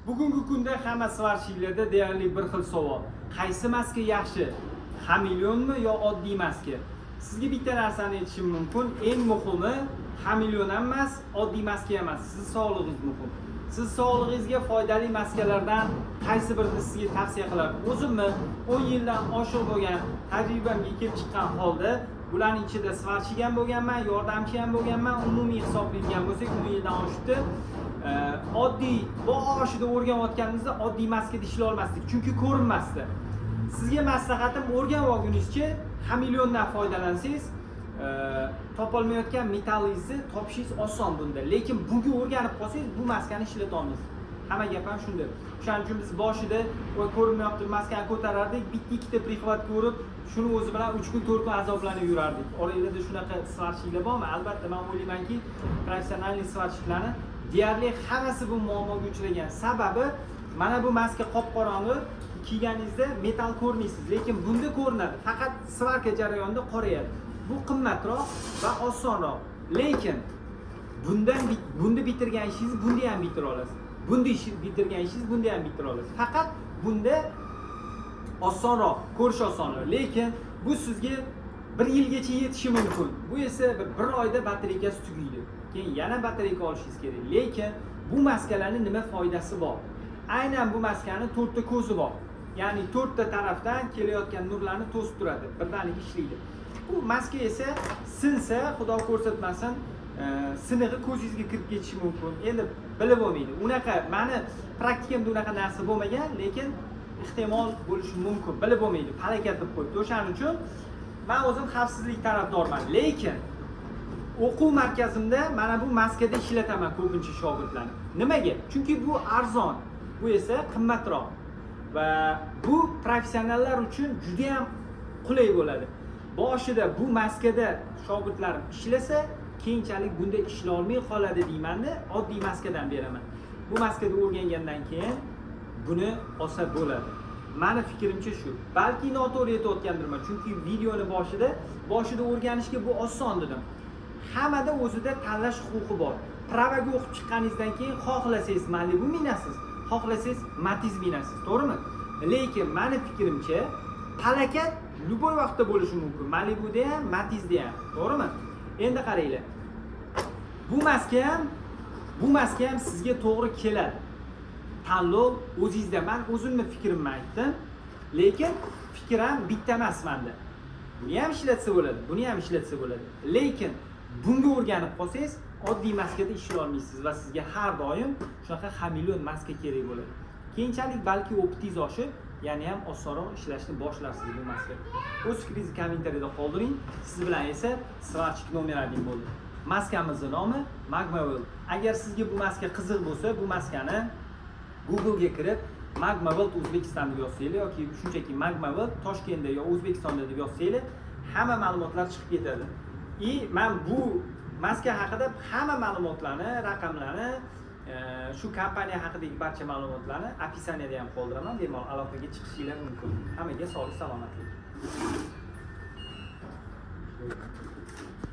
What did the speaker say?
Bugungi kunda hamma сварщик larda deyarli bir xil savol: qaysi maska yaxshi, xamelionmi yo oddiy maska? Sizga bitta narsani aytishim mumkin: eng muhimi xameleon ham emas, oddiy maska ham emas, sizni sog'lig'ingiz muhim. Siz sog'lig'ingizga foydali maskalardan qaysi birini sizga tavsiya qilardim? O'zimni 10 yildan oshiq bo'lgan tajribamga kelib chiqqan holda, bularni ichida сварщик ham bo'lganman, yordamchi ham bo'lganman. Umumiy hisoblaydigan bo'lsak, 10 yildan oshibdi. Oddiy boshida o'rganayotganimizda oddiy maskada ishlay olmasdik, chunki ko'rinmasdi. Sizga maslahatim, o'rganib olgunizcha xameliondan foydalansangiz, topolmayotgan metallingizni topishingiz oson bunda. Lekin bunga o'rganib qolsangiz, bu maskani ishlata olmaysiz. Hamma gap ham shunda. O'shaning uchun biz boshida "Voy, ko'rinmayapti", maskani ko'tarardik, bitta ikkita прихват ko'rib, shuni o'zi bilan 3 kun, 4 kun azoblanib yurardik. Oranglarda shunaqa сварщик lar bormi? Albatta, man o'ylaymanki, профессиональный сварщик larni deyarli hammasi bu muammoga uchragan. Sababi, mana bu maska qop qorong'i kiyganingizda metall ko'rmaysiz, lekin bunda ko'rinadi, faqat svarka jarayonida qorayadi. Bu qimmatroq va osonroq, lekin bunda bitirgan ishingizni bunda ham bitira olasiz, bunda bitirgan ishingizni bunda ham bitira olasiz. Faqat bunda osonroq, ko'rish osonroq, lekin bu sizga bir yilgacha yetishi mumkin. Bu esa bir oyda batareykasi tugaydi, keyin yana batareyka olishingiz kerak. Lekin bu maskalarni nima foydasi bor? Aynan bu maskani to'rtta ko'zi bor, ya'ni to'rtta tarafdan kelayotgan nurlarni to'sib turadi, birdaniga ishlaydi. Bu maska esa sinsa, xudo ko'rsatmasin, sinig'i ko'zingizga kirib ketishi mumkin. Endi bilib bo'lmaydi, unaqa mani praktikamda unaqa narsa bo'lmagan, lekin ehtimol bo'lishi mumkin, bilib bo'lmaydi, palakat deb qo'yibdi. O'shaning uchun man o'zim xavfsizlik tarafdoriman, lekin o'quv markazimda mana bu maskada ishlataman ko'pincha shogirdlarni. Nimaga? Chunki bu arzon, bu esa qimmatroq va bu professionallar uchun juda ham qulay bo'ladi. Boshida bu maskada shogirdlarim ishlasa, keyinchalik bunda ishlolmay qoladi deymanda, oddiy maskadan beraman. Bu maskada o'rgangandan keyin buni olsa bo'ladi. Mani fikrimcha shu. Balki noto'g'ri aytayotgandirman, chunki videoni boshida o'rganishga bu oson dedim. Hammada o'zida tanlash huquqi bor. Права ga o'qib chiqqaningizdan keyin xohlasangiz Malibu minasiz, xohlasangiz Matiz minasiz, to'g'rimi? Lekin mani fikrimcha, palakat любой vaqtda bo'lishi mumkin, Malibuda ham, Matizda ham, to'g'rimi? Endi qaranglar, bu maska ham sizga to'g'ri keladi. Tanlov o'zingizda. Man o'zimni fikrimni aytdim, lekin fikr ham bitta emas manda. Buni ham ishlatsa bo'ladi, buni ham ishlatsa bo'ladi, lekin bunga o'rganib qolsangiz, oddiy maskada ishlay olmaysiz va sizga har doim shunaqa xameleon maska kerak bo'ladi. Keyinchalik balki опыт ingiz oshib, yana ham osonroq ishlashni boshlarsiz bu maskada. O'z fikringizni kommentariyada qoldiring. Siz bilan esa сварщик номер один bo'ldi. Maskamizni nomi Magma Weld. Agar sizga bu maska qiziq bo'lsa, bu maskani Google'ga kirib, Magma Weld O'zbekiston deb yozsanglar yoki shunchaki Magma Weld Toshkentda yo O'zbekistonda deb yozsanglar, hamma ma'lumotlar chiqib ketadi. И man bu maska haqida hamma ma'lumotlarni, raqamlarni, shu kompaniya haqidagi barcha ma'lumotlarni описание da ham qoldiraman, bemalol aloqaga chiqishinglar mumkin. Hammaga sog'lik, salomatlik.